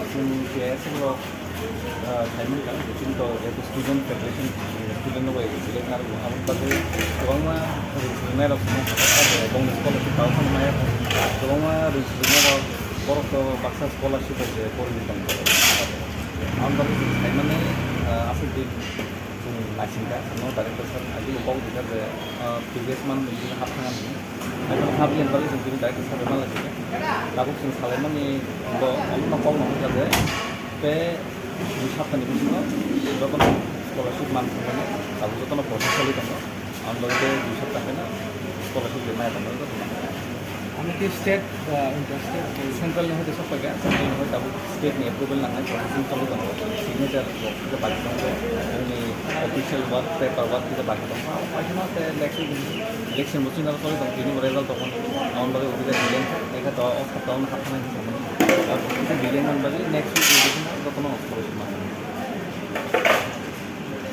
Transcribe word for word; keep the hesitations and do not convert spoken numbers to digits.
Chwng K S F rok, ah, saimani kha, chini to jehetu student federation, student rok bai select narwkgo, aboni bagwi kwbangma rwngthomnai rok swngo, bongni scholarship rok phano maya, kwbangma rwngthomnai rok borok to baksa scholarship rok se porini tongkha. Aboni bagwi chwng saimani, ah, aswk din. Chwng naisingkha, no director sir, agi bo kok rwkha je, ah, previous month ni bini hap thang ani. Haiphano hap yen bagwi chwng bini director sir bai malai singkha. Tabuk chwng salaimani bo, omono kok no hwnkha je, tei dui saptani bisingo jotono scholarship man thangmani, tabuk jotono process choli tongo. Ang bagwi tei dui sapta haino scholarship rwmani tongo jotono. Ami khe state, ah, interested, central ni hoite sok paikha, central ni hoite tabuk state ni approval nangnai, processing choli tongo, signature rok kisa baki tongo, nini official work, paper work kisa baki tongo, paikha no tei next week election bo chwngno choli tongo, tini bo result tongo, aboni bagwi ubi jani lengkha, ekha to o sapta o no hapnai hinwi samani, abo kisa delay man bagwi next week election o jotono choli tongo.